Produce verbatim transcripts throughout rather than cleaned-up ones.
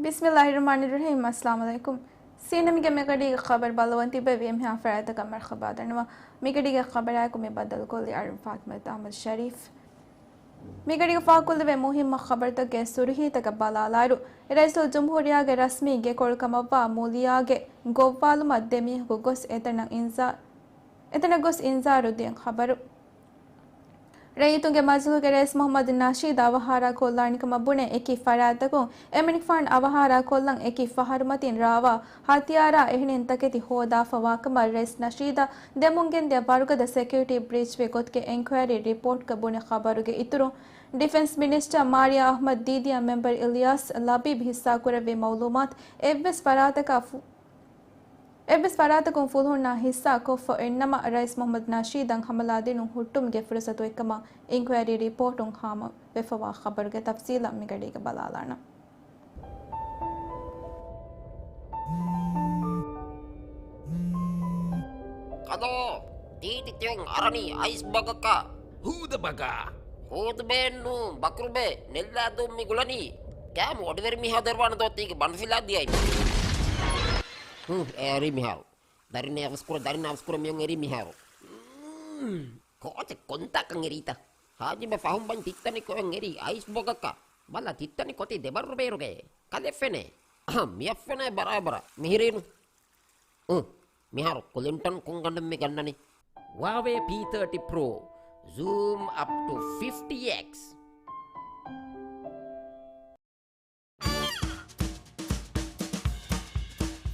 ބިސްމިއްލާހިއްރަޙްމާނިއްރަޙީމް. އައްސަލާމު ޢަލައިކުމް. ސީއެންއެމްގެ މިގަޑީގެ ޚަބަރު ބައްލަވަން ތިއްބެވި އެންމެހާ ފަރާތްތަކަށް މަރުޙަބާ ދަންނަވަން. މިގަޑީގެ ޚަބަރާއެކު މި ބައްދަލުކޮށްލީ އަޅުން ފާތިމަތު އަޙްމަދު ޝަރީފް. މިގަޑީގަ ފާހަގަކޮށްލެވޭ މުހިއްމު ޚަބަރުތަކުގެ ސުރުޚީތަކަށް ބަލާލާއިރު، ރައީސުލްޖުމްހޫރިއްޔާގެ ރަސްމީ ގެކޮޅުކަމަށްވާ މުލިއްޔާގެ ގޮއްވާލުމަށް ދެމީހަކު ގޮސް އެތަނަށް އިންޒާ-، އެތަނަށް ގޮސް އިންޒާރު ދިން ޚަބަރު. ރައްޔިތުންގެ މަޖިލީހުގެ ރައީސް މުޙައްމަދު ނަޝީދަށް އަވަހާރަކޮށްލާނެކަމަށް ބުނެ، އެކި ފަރާތްތަކުން އެމަނިކުފާނު އަވަހާރަކޮށްލަން އެކި ފަހަރުމަތިން ރާވާ ހަތިޔާރާ އެހެނިހެން ތަކެތި ހޯދާފަވާކަމަށް ރައީސް ނަޝީދަށް ދެމުންގެންދިޔަ ބަރުގަދަ ސެކިއުރިޓީ ބްރީޗްވި ގޮތުގެ އެންކުއަރީ ރިޕޯޓްގަ ބުނެ ޚަބަރުގެ އިތުރުން، ޑިފެންސް މިނިސްޓަރ މާރިޔާ އަޙްމަދު ދީދިޔާ މެމްބަރު އިލްޔާސް ލަބީބް ހިއްސާކުރެއްވި މައުލޫމާތު އެއްވެސް ފަރާތަކާ ފު-، އެއްވެސް ފަރާތަކުން ފުލުހުންނާ ހިއްސާ ކޮށްފަ އޮތްނަމަ، ރައީސް މުޙައްމަދު ނަޝީދަށް ހަމަލާދިނުން ހުއްޓުމުގެ ފުރުސަތު އޮތްކަމަށް އިންކުއަރީ ރިޕޯޓުން ހާމަވެފަވާ ޚަބަރުގެ ތަފްސީލަށް މިގަޑީގަ ބަލާލާނަން. ކަލޯ، ދީދި ތިއުން އަރަނީ އައިސް ބަގަކަށް. ހޫދަ ބަގާ. ހޫދުބޭއެއްނޫ، ބަކުރުބޭ، ނެއްލާދޫ މި ގުޅަނީ. ކާމު އޮޑިވެރި މީހާ ދެރުވާނެ ދޯ ތީގެ ބަނޑުފިލާ ދިޔައި. ހު، އޭރީ މިހާރު. ދަރިން އަވަސްކުރ، ދަރިން އަވަސްކުރ މިއޮން އެރީ މިހާރު. މް، ކޯޗެއް ކޮންތާކަން އެރީތަ؟ ހާޖިބަ ފަހުން ބަން ތިއްތަނި ކޮއެން އެރީ އައިސް ބޮގަކަށް. ބަލަ ތިއްތަނި ކޮތީ ދެބައްރު ބޭރުގައޭ. ކަލެ ފެނޭ. އަހަ، މިއަށް ފެނޭ ބަރާބަރަށް. މިހިރީނު. އު، މިހާރު ކުލިންޓަން ކޮން ގަނޑެއް މި ގަންނަނީ؟ ހުއާވޭ ޕީ ތާޓީ ޕްރޯ. Zoom up to fifty X.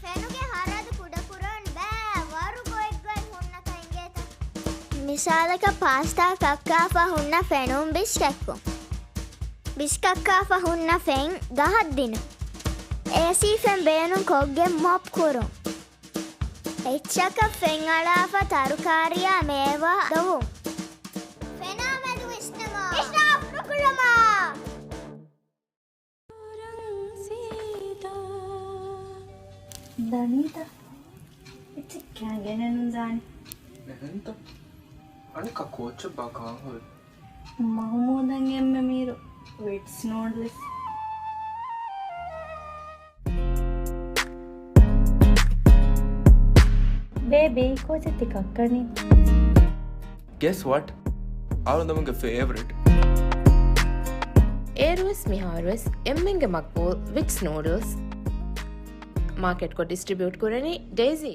ފެނުގެ ހަރަދު ކުޑަކުރަން ބައި ވަރު ގޮތްގޮތް ހުންނަކަން އިނގޭތަ؟ މިސާލަކަށް ޕާސްތާ ކައްކާފަ ހުންނަ ފެނުން ބިސްކެއްކުން. ބިސްކައްކާފަ ހުންނަ ފެން ގަހަށް ދިނުން. އޭސީ ފެން ބޭނުން ކޮށްގެން މޮޕް ކުރުން. އެއްޗަކަށް ފެން އަޅާފަ ތަރުކާރިއާ މޭވާ ދޮވުން. ފެނާ މެދު ވިސްނަމާ. ވިސްނާ ފުރުކުރަމާ. ދަނީތަ؟ އެއްޗެއް ކައިގެނެއް ނުދާނެ. އެހެންތަ؟ އަނެއްކާ ކޯއްޗެއްބާ ކާން ހުރީ؟ މަހުމޫދަށް އެންމެ މީރު ވިޓްސް ނޫޑްލްސް. ބޭބީ، ކޯޗެއް ތި ކައްކަނީ؟ Guess what? އަޅުގަނޑުމެންގެ ފޭވަރިޓް. އޭރުވެސް މިހާރުވެސް އެންމެންގެ މަގްބޫލް ވިޓްސް ނޫޑްލްސް. މާކެޓްކޮށް ޑިސްޓްރިބިއުޓް ކުރަނީ ޑޭޒީ.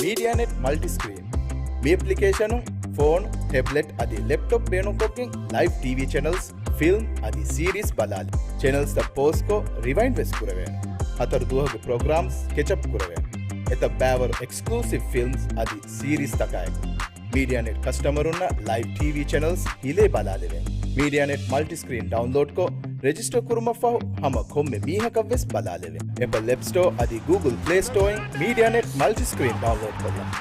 މީޑިއާނެޓް މަލްޓިސްކްރީން. މި އެޕްލިކޭޝަނުން ފޯނު، ޓެބްލެޓް އަދި ލެޕްޓޮޕް ބޭނުންކޮށްގެން ލައިވް ޓީވީ ޗެނަލްސް، ފިލްމް އަދި ސީރީސް ބަލާލި. ޗެނަލްސްތައް ޕޯސްކޮށް ރިވައިންޑް ވެސް ކުރެވޭނެ. ހަތަރު ދުވަހުގެ ޕްރޮގްރާމްސް ކެޗަޕް ކުރެވޭނެ. އެތައް ބައިވަރު އެކްސްކްލޫސިވް ފިލްމްސް އަދި ސީރީސްތަކާއެކު. މީޑިއާނެޓް ކަސްޓަމަރުންނަށް ލައިވް ޓީވީ ޗެނަލްސް ހިލޭ ބަލާލެވޭނެ. މީޑިއާނެޓް މަލްޓިސްކްރީން ޑައުންލޯޑްކޮށް، ރެޖިސްޓަރ ކުރުމަށްފަހު ހަމަ ކޮންމެ މީހަކަށްވެސް ބަލާލެވޭ. އެޕަލް އެޕް ސްޓޯ އަދި ގޫގުލް ޕްލޭ ސްޓޯއިން މީޑިއާނެޓް މަލްޓިސްކްރީން ޑައުންލޯޑްކޮށްލަން.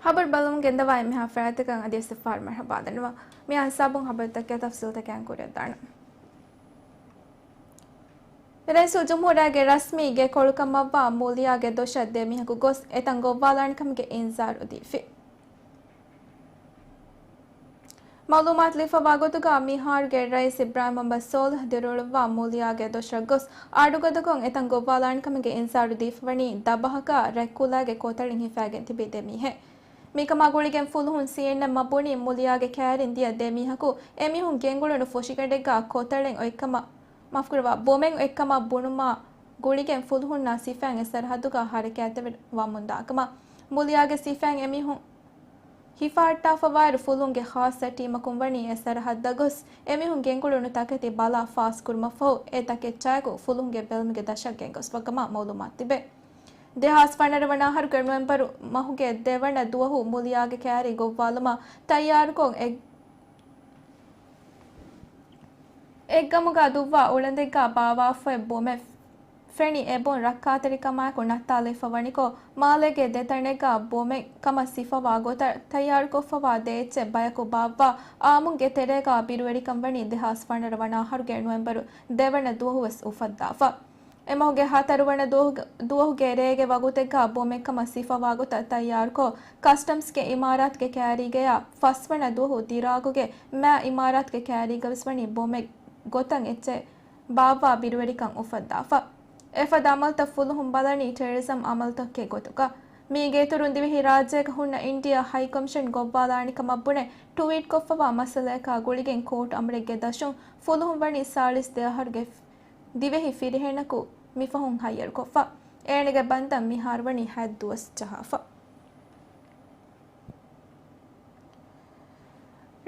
ހަބަރު ބަލަމުން ގެންދަވާ އެންމެހާ ފަރާތްތަކަށް އަދިވެސް އެއްފަހަރު މަރުޙަބާ ދަންނަވަން. މިއާ ހިސާބުން ހަބަރުތަކުގެ ތަފްސީލްތަކަށް ކުރިއަށްދާނަން. ރައީސުލްޖުމްހޫރިއްޔާގެ ރަސްމީ ގެކޮޅުކަމަށްވާ މުލިއްޔާގެ ދޮށަށް ދެމީހަކު ގޮސް އެތަން ގޮއްވާލާނެ ކަމުގެ އިންޒާރު ދީފި. މައުލޫމާތު ލިޔެފަވާ ގޮތުގަ، މިހާރުގެ ރައީސް އިބްރާހިމް މުޙައްމަދު ސޯލިހު ދިރިއުޅުއްވާ މުލިއްޔާގެ ދޮށަށް ގޮސް، އަޑުގަދަކޮށް އެތަން ގޮއްވާލާނެ ކަމުގެ އިންޒާރު ދީފަވަނީ ދަ ބަހަކާ ރަތްކުލައިގެ ކޯތަޅިން ހިފައިގެން ތިބި ދެ މީހެއް. މިކަމާ ގުޅިގެން ފުލުހުން ސީއެންއެމްއަށް ބުނީ، މުލިއްޔާގެ ކައިރިން ދިޔަ ދެ މީހަކު އެމީހުން ގެންގުޅުނު ފުށިގަނޑެއްގަ ކޯތަޅެއް އޮތްކަމަށް، މާފުކުރައްވާ، ބޮމެއް އޮތްކަމަށް ބުނުމާ ގުޅިގެން ފުލުހުންނާ ސިފައިން އެ ސަރަހައްދުގަ ހަރަކާތްތެރިވަމުންދާކަމަށް، މުލިއްޔާގެ ސިފައިން އެމީހުން ހިފަހައްޓާފަވާއިރު، ފުލުހުންގެ ޚާއްޞަ ޓީމަކުން ވަނީ އެ ސަރަހައްދަށް ގޮސް، އެމީހުން ގެންގުޅުނު ތަކެތި ބަލާ ފާސްކުރުމަށްފަހު، އެ ތަކެއްޗާއެކު ފުލުހުންގެ ބެލުމުގެ ދަށަށް ގެންގޮސްފަކަމަށް މައުލޫމާތު ތިބޭ. ދެހާސް ފަނަރަ ވަނަ އަހަރުގެ ނޮވެމްބަރު މަހުގެ ދެވަނަ ދުވަހު މުލިއްޔާގެ ކައިރި ގޮއްވާލުމަށް ތައްޔާރުކޮށް، އެ އެއްގަމުގަ ދުއްވާ އުޅަނދެއްގަ ބާވާފައި ބޮމެއް ފެނި އެ ބޮން ރައްކާތެރިކަމާއެކު ނައްތާލައިފަ ވަނިކޮށް، މާލޭގެ ދެތަނެއްގަ ބޮމެއް ކަމަށް ސިފަވާ ގޮތަށް ތައްޔާރުކޮށްފަވާ ދޭއްޗެއް ބަޔަކު ބާއްވާ އާއްމުންގެ ތެރޭގަ ބިރުވެރިކަން ވަނީ ދެހާސް ފަނަރަ ވަނަ އަހަރުގެ ނޮވެމްބަރު ދެވަނަ ދުވަހުވެސް އުފައްދާފަ. އެމަހުގެ ހަތަރުވަނަ ދުވަހުގެ، ދުވަހުގެ ރޭގެ ވަގުތެއްގަ ބޮމެއް ކަމަށް ސިފަވާ ގޮތަށް ތައްޔާރުކޮށް، ކަސްޓަމްސްގެ އިމާރާތުގެ ކައިރީގަޔާ ފަސްވަނަ ދުވަހު ދިރާގުގެ މާ އިމާރާތުގެ ކައިރީގަވެސް ވަނީ ބޮމެއް ގޮތަށް އެއްޗެއް ބާއްވާ ބިރުވެރިކަން އުފައްދާފަ. އެފަދަ އަމަލުތައް ފުލުހުން ބަލަނީ ޓެރަރިޒަމް އަމަލުތަކެއް ގޮތުގަ. މީގެ އިތުރުން ދިވެހި ރާއްޖޭގަ ހުންނަ އިންޑިއާ ހައިކޮމިޝަން ގޮއްވާލާނެ ކަމަށް ބުނެ ޓުވީޓްކޮށްފަވާ މައްސަލަޔަކާ ގުޅިގެން ކޯޓް އަމުރެއްގެ ދަށުން ފުލުހުން ވަނީ ސާޅީސް ދެ އަހަރުގެ ދިވެހި ފިރިހެނަކު މިފަހުން ހައްޔަރުކޮށްފަ. އޭނަގެ ބަންދަން މިހާރު ވަނީ ހަތް ދުވަސް ޖަހާފަ.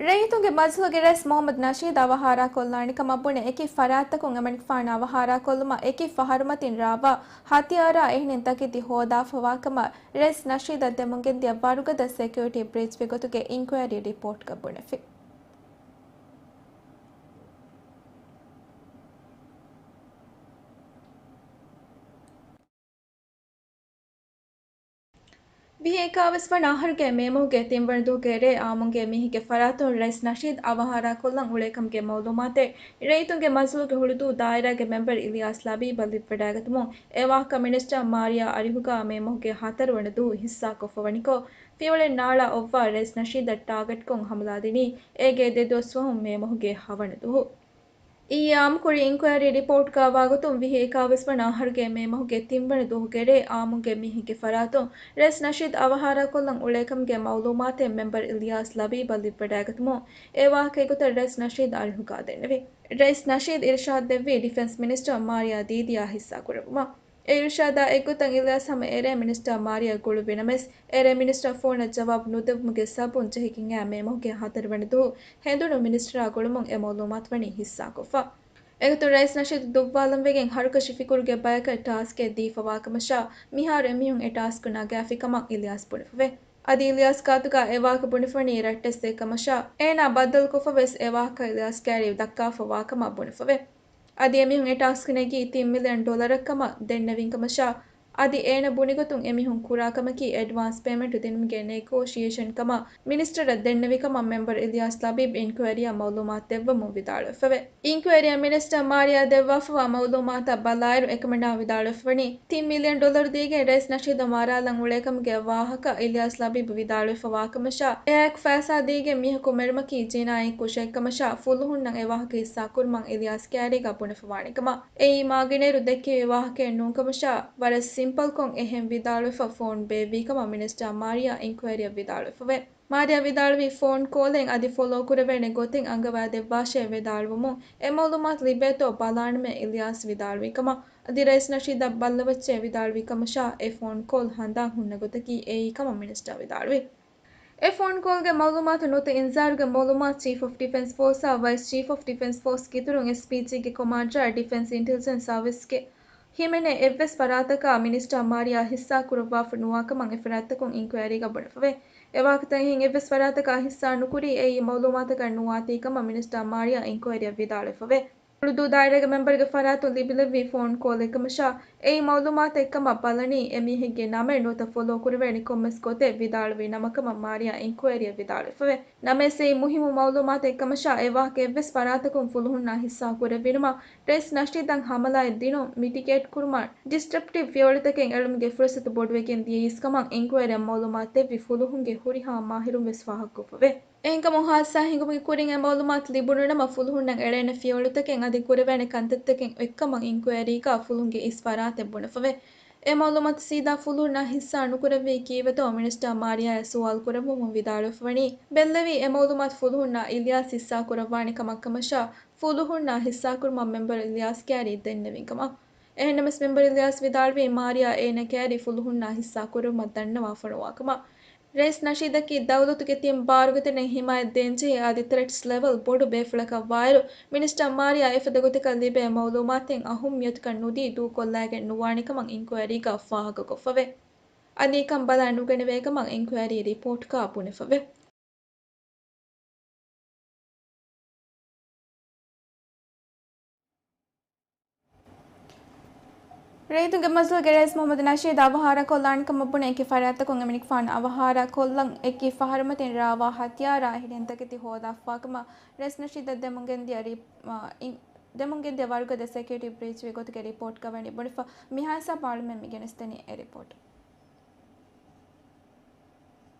ރައްޔިތުންގެ މަޖިލީހުގެ ރައީސް މުހައްމަދު ނަޝީދު އަވަހާރާކޮށްލާނެ ކަމަށް ބުނެ އެކި ފަރާތްތަކުން އެމަނިކުފާނު އަވަހާރާކޮށްލުމަށް އެކި ފަހަރުމަތިން ރާވާ ހަތިޔާރާ އެހެނިން ތަކެތި ހޯދާފަވާކަމަށް ރައީސް ނަޝީދަށް ދެމުންގެންދިޔަ ވަރުގަދަ ސެކިއުރިޓީ ބްރީޗްވި ގޮތުގެ އިންކުއަރީ ރިޕޯޓްގަ ބުނެފި. ވިހި އެކާވީސް ވަނަ އަހަރުގެ މޭ މަހުގެ ތިންވަނަ ދުވަހުގެ ރޭ އާއްމުންގެ މީހެއްގެ ފަރާތުން ރައީސް ނަޝީދު އަވަހާރާކޮށްލަން އުޅޭކަމުގެ މައުލޫމާތެއް ރައްޔިތުންގެ މަޖިލީހުގެ ހުޅުދޫ ދާއިރާގެ މެމްބަރު އިލްޔާސް ލަބީބަށް ލިބިވަޑައިގަތުމުން އެ ވާހަކަ މިނިސްޓަރ މާރިޔާ އަރިހުގަ މޭ މަހުގެ ހަތަރު ވަނަ ދުވަހު ހިއްސާކޮށްފަ ވަނިކޮށް، ފިޔަވަޅެއް ނާޅާ އޮއްވާ ރައީސް ނަޝީދަށް ޓާގެޓްކޮށް ހަމަލާ ދިނީ އޭގެ ދެ ދުވަސް ފަހުން މޭ މަހުގެ ހަވަނަ ދުވަހު. އިއްޔާ އާއްމުކުރި އިންކުއަރީ ރިޕޯޓްގަ ވާގޮތުން ވިހި އެކާވީސް ވަނަ އަހަރުގެ މޭ މަހުގެ ތިންވަނަ ދުވަހުގެ ރޭ އާއްމުންގެ މީހެއްގެ ފަރާތުން ރައީސް ނަޝީދު އަވަހާރާކޮށްލަން އުޅޭކަމުގެ މައުލޫމާތެއް މެމްބަރު އިލްޔާސް ލަބީބަށް ލިބިވަޑައިގަތުމުން އެ ވާހަކަ އެގޮތަށް ރައީސް ނަޝީދު އަރިހުގަ ދެންނެވި. ރައީސް ނަޝީދު އިރުޝާދު ދެއްވީ ޑިފެންސް މިނިސްޓަރ މާރިޔާ ދީދީއާ ހިއްސާކުރެއްވުމަށް. އެ އިރުޝާދާ އެއްގޮތަށް އިލްޔާސް ހަމަ އެރޭ މިނިސްޓަރ މާރިޔާ ގުޅުއްވި ނަމަވެސް، އެރޭ މިނިސްޓަރ ފޯނަށް ޖަވާބު ނުދެއްވުމުގެ ސަބަބުން ޖެހިގެން އައި މޭ މަހުގެ ހަތަރު ވަނަ ދުވަހު ހެނދުނު މިނިސްޓަރާ ގުޅުމުން އެ މައުލޫމާތު ވަނީ ހިއްސާކޮށްފަ. އެގޮތުން ރައީސް ނަޝީދު ދުއްވާލަންވެގެން ހަރުކަށި ފިކުރުގެ ބަޔަކަށް ޓާސްކެއް ދީފަވާކަމަށާ، މިހާރު އެމީހުން އެ ޓާސްކު ނަގާފި ކަމަށް އިލްޔާސް ބުނެފަވޭ. އަދި އިލްޔާސް ގާތުގަ އެ ވާހަކަ ބުނެފަވަނީ ރައްޓެއްސެއް ކަމަށާ، އޭނާ ބައްދަލުކޮށްފަވެސް އެ ވާހަކަ އިލްޔާސް ކައިރި ދައްކާފަވާކަމަށް ބުނެފަވޭ. އަދި އެމީހުން އެ ޓާސްކް ނެގީ ތިން މިލިއަން ޑޮލަރަށްކަމަށް ދެންނެވިން ކަމަށާ، އަދި އޭނަ ބުނިގޮތުން އެމީހުން ކުރާ ކަމަކީ އެޑްވާންސް ޕޭމެންޓު ދިނުމުގެ ނެގޯޝިއޭޝަން ކަމަށް މިނިސްޓަރަށް ދެންނެވި ކަމަށް މެމްބަރު އިލްޔާސް ލަބީބް އިންކުއަރީއަށް މައުލޫމާތު ދެއްވަމުން ވިދާޅުވެފަވޭ. އިންކުއަރީއަށް މިނިސްޓަރ މާރިޔާ ދެއްވާފަވާ މައުލޫމާތަށް ބަލާއިރު، އެކަމަނާ ވިދާޅުވެފަވަނީ، ތިން މިލިއަން ޑޮލަރު ދީގެން ރައީސް ނަޝީދަށް މަރާލަން އުޅޭކަމުގެ ވާހަކަ އިލްޔާސް ލަބީބު ވިދާޅުވެފަވާކަމަށާ، އެއާއެކު ފައިސާ ދީގެން މީހަކު މެރުމަކީ ޖިނާއީ ކުށެއްކަމަށާ، ފުލުހުންނަށް އެ ވާހަކަ ހިއްސާކުރުމަށް އިލްޔާސް ކައިރީގަ ބުނެފަވާނެ ކަމަށް. އެއީ މާގިނައިރު ދެއްކެވި ވާހަކައެއް ނޫންކަމަށާ، ވަރަށް ސިމްޕަލްކޮށް އެހެން ވިދާޅުވެފަ ފޯން ބޭއްވީ ކަމަށް މިނިސްޓަރ މާރިޔާ އިންކުއަރީއަށް ވިދާޅުވެފަވޭ. މާރިޔާ ވިދާޅުވީ ފޯން ކޯލެއް އަދި ފޮލޯ ކުރެވޭނެ ގޮތެއް އަންގަވާ ދެއްވާށޭ ވިދާޅުވުމުން، އެ މައުލޫމާތު ލިބޭތޯ ބަލާނަމޭ އިލްޔާސް ވިދާޅުވި ކަމަށް. އަދި ރައީސް ނަޝީދަށް ބައްލަވައްޗޭ ވިދާޅުވި ކަމަށާ، އެ ފޯން ކޯލް ހަނދާން ހުންނަ ގޮތަކީ އެއީ ކަމަށް މިނިސްޓަރ ވިދާޅުވި. އެ ފޯން ކޯލްގެ މައުލޫމާތު ނުވަތަ އިންޒާރުގެ މައުލޫމާތު ޗީފް އޮފް ޑިފެންސް ފޯސްއާ ވައިސް ޗީފް އޮފް ޑިފެންސް ފޯސް ގިތުރުން އެސްޕީޖީގެ ކޮމާންޑަރ ޑިފެންސް އިންޓެލިޖެންސް ސާވިސްގެ ހިމެނޭ އެއްވެސް ފަރާތަކާ މިނިސްޓަރ މާރިޔާ ހިއްސާ ކުރައްވާފަ ނުވާކަމަށް އެ ފަރާތްތަކުން އިންކުއަރީގަ ބުނެފަވޭ. އެވާހަކަތައް އެހެން އެއްވެސް ފަރާތަކާ ހިއްސާ ނުކުރީ އެއީ މައުލޫމާތަކަށް ނުވާތީ ކަމަށް މިނިސްޓަރ މާރިޔާ އިންކުއަރީއަށް ވިދާޅުވެފަވޭ. ހުޅުދޫ ދާއިރާގެ މެމްބަރުގެ ފަރާތުން ލިބިލެއްވި ފޯން ކޯލެއް ކަމަށާ، އެއީ މައުލޫމާތެއް ކަމަށް ބަލަނީ، އެމީހެއްގެ ނަމެއް ނުވަތަ ފޮލޯ ކުރެވޭނެ ކޮންމެސް ގޮތެއް ވިދާޅުވި ނަމަކަމަށް މާރިޔާ އިންކުއަރީއަށް ވިދާޅުވެފަވޭ. ނަމަވެސް އެއީ މުހިއްމު މައުލޫމާތެއް ކަމަށާ، އެ ވާހަކަ އެއްވެސް ފަރާތަކުން ފުލުހުންނާ ހިއްސާ ކުރެއްވިނަމަ، ރައީސް ނަޝީދަށް ހަމަލާއެއް ދިނުން މިޓިގޭޓް ކުރުމަށް ޑިސްރަޕްޓިވް ފިޔަވަޅުތަކެއް އެޅުމުގެ ފުރުސަތު ބޮޑުވެގެން ދިޔައީސް ކަމަށް އިންކުއަރީއަށް މައުލޫމާތު ދެއްވި ފުލުހުންގެ ހުރިހާ މާހިރުން ވެސް ފާހަގަކޮށްފަވޭ. އެހެންކަމުން ހާދިސާ ހިނގުމުގެ ކުރިން އެ މައުލޫމާތު ލިބުނު ނަމަ، ފުލުހުންނަށް އެޅޭނެ ފިޔަވަޅުތަކެއް އަދި ކުރެވޭނެ ކަންތައްތަކެއް އޮތްކަމަށް އިންކުއަރީގަ ފުލުހުންގެ އިސް ފަރާތެއް ބުނެފަވޭ. އެ މައުލޫމާތު ސީދާ ފުލުހުންނާ ހިއްސާ ނުކުރެއްވީ ކީއްވެތޯ މިނިސްޓާ މާރިޔާއަށް ސުވާލު ކުރެއްވުމުން ވިދާޅުވެފަވަނީ، ބެއްލެވީ އެ މައުލޫމާތު ފުލުހުންނާ އިލްޔާސް ހިއްސާ ކުރައްވާނެ ކަމަށް ކަމަށާ، ފުލުހުންނާ ހިއްސާކުރުމަށް މެމްބަރު އިލްޔާސް ކައިރި ދެންނެވިން ކަމަށް. އެހެންނަމަވެސް މެމްބަރު އިލްޔާސް ވިދާޅުވީ މާރިޔާ އޭނަ ކައިރި ފުލުހުންނާ ހިއްސާ ކުރުމަށް ދަންނަވާފަ ނުވާ ކަމަށް. ރައީސް ނަޝީދަކީ ދައުލަތުގެ ތިން ބާރުގެ ތަނެއް ހިމާޔަތް ދޭންޖެހޭ އަދި ތްރެޓްސް ލެވެލް ބޮޑު ބޭފުޅަކަށް ވާއިރު، މިނިސްޓާ މާރިޔާ އެފަދަ ގޮތަކަށް ލިބޭ މައުލޫމާތެއް އަހުއްމިޔަތުކަން ނުދީ ދޫކޮށްލައިގެން ނުވާނެ ކަމަށް އިންކުއަރީގަ ފާހަގަކޮށްފަވޭ. އަދި އެކަން ބަލާ ނުގަނެވޭ ކަމަށް އިންކުއަރީ ރިޕޯޓްގަ ބުނެފަވޭ. ރައްޔިތުންގެ މަޖިލީހުގެ ރައީސް މުހައްމަދު ނަޝީދު އަވަހާރަކޮށްލާނެ ކަމަށް ބުނެ، އެކި ފަރާތްތަކުން އެމަނިކުފާނު އަވަހާރަކޮށްލަން އެކި ފަހަރުމަތިން ރާވާ ހަތިޔާރާ އެހެރެން ތަކެތި ހޯދާފަވާކަމަށް ރައީސް ނަޝީދަށް ދެމުންގެންދިޔަ ރި-، އާ، އިން-، ދެމުންގެންދިޔަ ވަރުގަދަ ސެކިއުރިޓީ ބްރީޗްވި ގޮތުގެ ރިޕޯޓްގަ ވަނީ. ބުނެފަ މިހާ ހިސާބަށް އަޅުމެން މި ގެނެސްދެނީ އެ ރިޕޯޓް.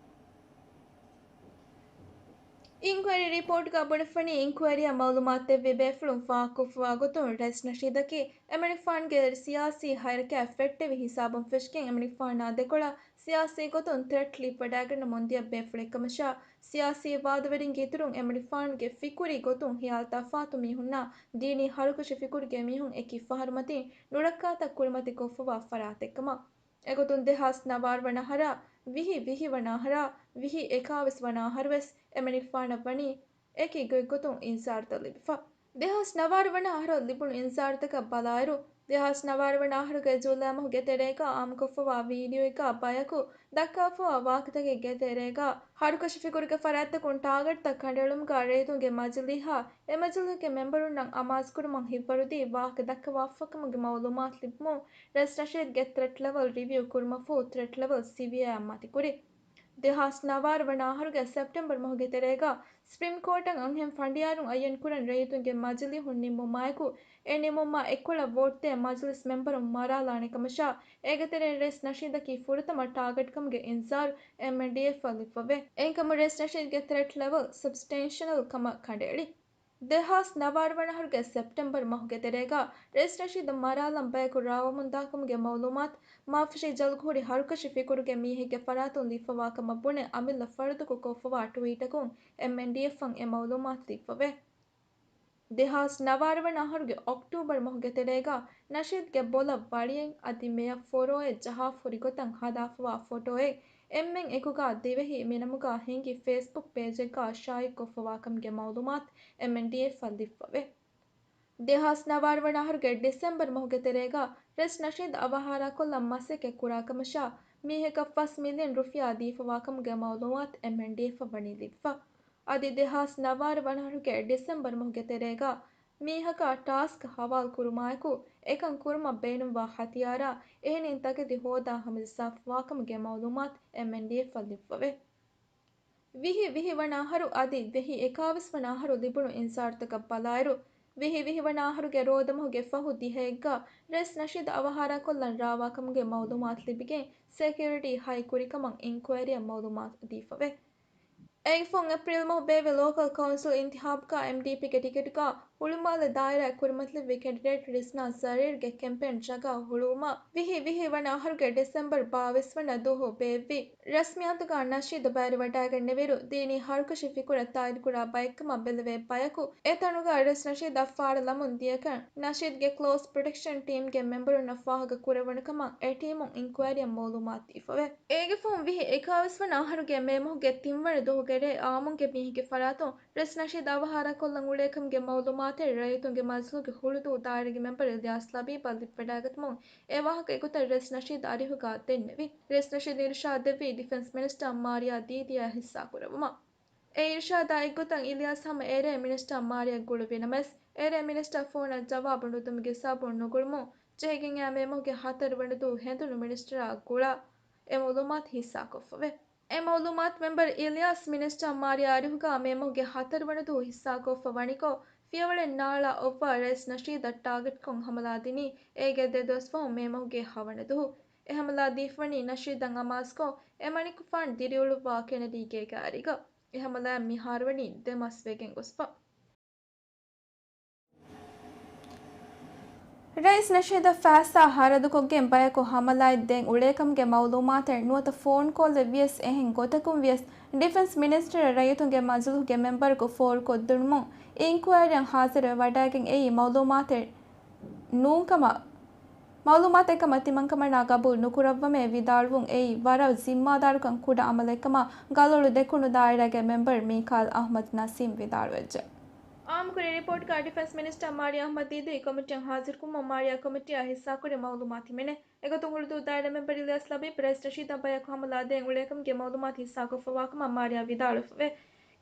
އިންކުއަރީ ރިޕޯޓްގަ ބުނެފަނީ، އިންކުއަރީއަށް މައުލޫމާތު ދެއްވި ބޭފުޅުން ފާހަގަކޮށްފަވާ ގޮތުން ރައީސް ނަޝީދަކީ އެމަނިކުފާނުގެ ސިޔާސީ ހައިރަކާތް ފެއްޓެވި ހިސާބުން ފެށިގެން އެމަނިކުފާނާ ދެކޮޅަށް ސިޔާސީ ގޮތުން ތްރެޓް ލިބިވަޑައިގަންނަމުން ދިޔަ ބޭފުޅެއްކަމަށާ، ސިޔާސީ ވާދަވެރިންގެ އިތުރުން އެމަނިކުފާނުގެ ފިކުރީ ގޮތުން ހިޔާލު ތަފާތު މީހުންނާ ދީނީ ހަރުކަށި ފިކުރުގެ މީހުން އެކި ފަހަރުމަތިން ނުރައްކާތައް ކުރިމަތި ކޮށްފަވާ ފަރާތެއްކަމަށް. އެގޮތުން ދެހާސް ނަވާރަ ވަނަ އަހަރާ، ވިހި ވިހި ވަނަ އަހަރާ، ވިހި އެކާވީސް ވަނަ އަހަރުވެސް އެމަނިކުފާނަށް ވަނީ އެކި ގޮތްގޮތުން އިންޒާރުތައް ލިބިފަ. ދެހާސް ނަވާރަ ވަނަ އަހަރު ލިބުނު އިންޒާރުތަކަށް ބަލާއިރު، ދެހާސް ނަވާރަ ވަނަ އަހަރުގެ ޖޫލައި މަހުގެ ތެރޭގަ އާއްމުކޮށްފަވާ ވީޑިއޯއެއްގަ ބަޔަކު ދައްކާފަވާ ވާހަކަތަކެއްގެ ތެރޭގަ، ހަރުކަށި ފިކުރުގެ ފަރާތްތަކުން ޓާގެޓްތައް ކަނޑައެޅުމުގަ ރައްޔިތުންގެ މަޖިލީހާ އެ މަޖިލީހުގެ މެމްބަރުންނަށް އަމާޒުކުރުމަށް ހިތްވަރުދީ ވާހަކަ ދައްކަވާފަކަމުގެ މައުލޫމާތު ލިބުމުން ރައީސް ނަޝީދުގެ ތްރެޓް ލެވެލް ރިވިއު ކުރުމަށްފަހު ތްރެޓް ލެވެލް ސިވިއާއަށް މަތިކުރި. ދެހާސް ނަވާރަ ވަނަ އަހަރުގެ ސެޕްޓެމްބަރު މަހުގެ ތެރޭގަ ސްޕްރީމް ކޯޓަށް އަންހެން ފަނޑިޔާރުން އައްޔަން ކުރަން ރައްޔިތުންގެ މަޖިލީހުން ނިންމުމާއެކު، އެ ނިންމުމާ އެއްކޮޅަށް ވޯޓްދޭ މަޖިލިސް މެމްބަރުން މަރާލާނެ ކަމަށާ، އޭގެ ތެރެއިން ރައީސް ނަޝީދަކީ ފުރަތަމަ ޓާގެޓްކަމުގެ އިންޒާރު އެމްއެންޑީއެފްއަށް ލިބިފަވޭ. އެހެންކަމުން ރައީސް ނަޝީދުގެ ތްރެޓް ލެވެލް ސަބްސްޓެންޝަލް ކަމަށް ކަނޑައެޅި. ދެހާސް ނަވާރަ ވަނަ އަހަރުގެ ސެޕްޓެމްބަރު މަހުގެ ތެރޭގަ ރައީސް ނަޝީދު މަރާލަން ބަޔަކު ރާވަމުންދާކަމުގެ މައުލޫމާތު މާފަށި ޖަލުގަހުރި ހަރުކަށި ފިކުރުގެ މީހެއްގެ ފަރާތުން ލިބިފަވާކަމަށް ބުނެ އަމިއްލަ ފަރުދަކު ކޮށްފަވާ ޓުވީޓަކުން އެމްއެންޑީއެފްއަށް އެ މައުލޫމާތު ލިބިފަވޭ. ދެހާސް ނަވާރަ ވަނަ އަހަރުގެ އޮކްޓޫބަރު މަހުގެ ތެރޭގަ ނަޝީދުގެ ބޮލަށް ވަޅިއެއް އަދި މެޔަށް ފޮރޯއެއް ޖަހާފަ ހުރި ގޮތަށް ހަދާފަވާ ފޮޓޯއެއް އެންމެން އެކުގަ ދިވެހި މިނަމުގަ ހިނގި ފޭސްބުކް ޕޭޖެއްގަ ޝާއިޢުކޮށްފަވާކަމުގެ މައުލޫމާތު އެމްއެންޑީއެފްއަށް ލިބިފަވޭ. ދެހާސް ނަވާރަ ވަނަ އަހަރުގެ ޑިސެމްބަރު މަހުގެ ތެރޭގަ ރައީސް ނަޝީދު އަވަހާރަކޮށްލަން މަސައްކަތް ކުރާކަމަށާ، މީހަކަށް ފަސް މިލިއަން ރުފިޔާ ދީފަވާކަމުގެ މައުލޫމާތު އެމްއެންޑީއެފްއަށް ވަނީ ލިބިފަ. އަދި ދެހާސް ނަވާރަ ވަނަ އަހަރުގެ ޑިސެމްބަރު މަހުގެ ތެރޭގަ މީހަކާ ޓާސްކް ހަވާލު ކުރުމާއެކު، އެކަން ކުރުމަށް ބޭނުންވާ ހަތިޔާރާ އެހެނިން ތަކެތި ހޯދާ ހަމަޖައްސާފަވާކަމުގެ މައުލޫމާތު އެމްއެންޑީއެފްއަށް ލިބިފަވޭ. ވިހި ވިހި ވަނަ އަހަރު އަދި ވިހި އެކާވީސް ވަނަ އަހަރު ލިބުނު އިންޒާރުތަކަށް ބަލާއިރު، ވިހި ވިހި ވަނަ އަހަރުގެ ރޯދަމަހުގެ ފަހު ދިހައެއްގަ ރައީސް ނަޝީދު އަވަހާރަކޮށްލަން ރާވާކަމުގެ މައުލޫމާތު ލިބިގެން ސެކިއުރިޓީ ހައި ކުރިކަމަށް އިންކުއަރީއަށް މައުލޫމާތު ދީފަވޭ. އޭގެފަހު އޭޕްރީލް މަހު ބޭއްވި ލޯކަލް ކައުންސިލް އިންތިހާބުގަ އެމްޑީޕީގެ ޓިކެޓުގަ ހުޅުމާލެ ދާއިރާއަށް ކުރިމަތިލެއްވި ކެންޑިޑޭޓް ރިސްނާ ޒަރީރްގެ ކެމްޕޭން ޖަގަ ހުޅުވުމަށް ވިހި ވިހި ވަނަ އަހަރުގެ ޑިސެމްބަރު ބާވީސް ވަނަ ދުވަހު ބޭއްވި ރަސްމިއްޔާތުގަ ނަޝީދު ބައިވެރިވަޑައިގެންނެވިއިރު، ދީނީ ހަރުކަށި ފިކުރަށް ތާއީދުކުރާ ބައެއްކަމަށް ބެލެވޭ ބަޔަކު އެ ތަނުގަ ރައީސް ނަޝީދަށް ފާޑަށް ލަމުން ދިޔަކަން، ނަޝީދުގެ ކްލޯސް ޕްރޮޓެކްޝަން ޓީމްގެ މެމްބަރުންނަށް ފާހަގަ ކުރެވުނު ކަމަށް އެ ޓީމުން އިންކުއަރީއަށް މައުލޫމާތު ދީފަވޭ. އޭގެ ފަހުން ވިހި އެކާވީސް ވަނަ އަހަރުގެ މޭ މަހުގެ ތިންވަނަ ދުވަހުގެ ރޭ އާއްމުންގެ މީހެއްގެ ފަރާތުން ރައީސް ނަޝީދު އަވަހާރަކޮށްލަން އުޅޭކަމުގެ މައުލޫމާތެއް ރައްޔިތުންގެ މަޖިލީހުގެ ހުޅުދޫ ދާއިރާގެ މެމްބަރު އިލްޔާސް ލަބީބަށް ލިބިވަޑައިގަތުމުން އެ ވާހަކަ އެގޮތަށް ރައީސް ނަޝީދު އަރިހުގަ ދެންނެވި. ރައީސް ނަޝީދު އިރުޝާދު ދެއްވީ ޑިފެންސް މިނިސްޓަރ މާރިޔާ ދީދީއާ ހިއްސާކުރެއްވުމަށް. އެ އިރުޝާދާ އެއްގޮތަށް އިލްޔާސް ހަމަ އެރޭ މިނިސްޓަރ މާރިޔާ ގުޅުއްވި ނަމަވެސް، އެރޭ މިނިސްޓަރ ފޯނަށް ޖަވާބު ނުދިނުމުގެ ސަބަބުން ނުގުޅުމުން ޖެހިގެން އައި މޭ މަހުގެ ހަތަރު ވަނަ ދުވަހު ހެނދުނު މިނިސްޓަރާ ގުޅާ އެ މައުލޫމާތު ހިއްސާކޮށްފަވޭ. އެ މައުލޫމާތު މެމްބަރު އިލްޔާސް މިނިސްޓަރ މާރިޔާ އަރިހުގަ މޭ މަހުގެ ހަތަރު ވަނަ ދުވަހު ހިއްސާކޮށްފަ ވަނިކޮށް، ފިޔަވަޅެއް ނާޅާ އޮއްވާ ރައީސް ނަޝީދަށް ޓާގެޓްކޮށް ހަމަލާ ދިނީ އޭގެ ދެ ދުވަސް ފަހު މޭ މަހުގެ ހަވަނަ ދުވަހު. އެ ހަމަލާ ދީފަވަނީ ނަޝީދަށް އަމާޒުކޮށް، އެމަނިކުފާނު ދިރިއުޅުއްވާ ކެނެޑީގޭގެ އަރިގަ. އެ ހަމަލާއިން މިހާރުވަނީ ދެ މަސް ވެގެން ގޮސްފަ. ރައީސް ނަޝީދަށް ފައިސާ ހަރަދުކޮށްގެން ބަޔަކު ހަމަލާއެއް ދޭން އުޅޭކަމުގެ މައުލޫމާތެއް ނުވަތަ ފޯން ކޯލެއް ވިޔަސް އެހެން ގޮތަކުން ވިޔަސް ޑިފެންސް މިނިސްޓަރަށް ރައްޔިތުންގެ މަޖިލީހުގެ މެމްބަރަކު ފޯރުކޮށްދިނުމުން އިންކުއަރީއަށް ހާޒިރުވެވަޑައިގެން އެއީ މައުލޫމާތެއް ނޫންކަމަށް، މައުލޫމާތެއްކަމަށް ތިމަންކަމަނާ ގަބޫލު ނުކުރައްވަމޭ ވިދާޅުވުން އެއީ ވަރަށް ޒިންމާދާރުކަން ކުޑަ އަމަލެއްކަމަށް ގަލޮޅު ދެކުނު ދާއިރާގެ މެމްބަރު މީކާލް އަހްމަދު ނަސީމް ވިދާޅުވެއްޖެ. އާއްމުކުރި ރިޕޯޓްގަ ޑިފެންސް މިނިސްޓަރ މާރިޔާ އަހްމަދު ދީދީ ކޮމިޓީއަށް ހާޒިރުކުރުމުން މާރިޔާ ކޮމިޓީއާ ހިއްސާކުރި މައުލޫމާތު ހިމެނޭ. އެގޮތުން ހުޅުދޫ ދާއިރާ މެމްބަރު އިލްޔާސް ލަބީބް ރައީސް ނަޝީދަށް ބަޔަކު ހަމަލާ ދޭން އުޅޭކަމުގެ މައުލޫމާތު ހިއްސާކޮށްފަވާކަމަށް މާރިޔާ ވިދާޅުވެފަވޭ.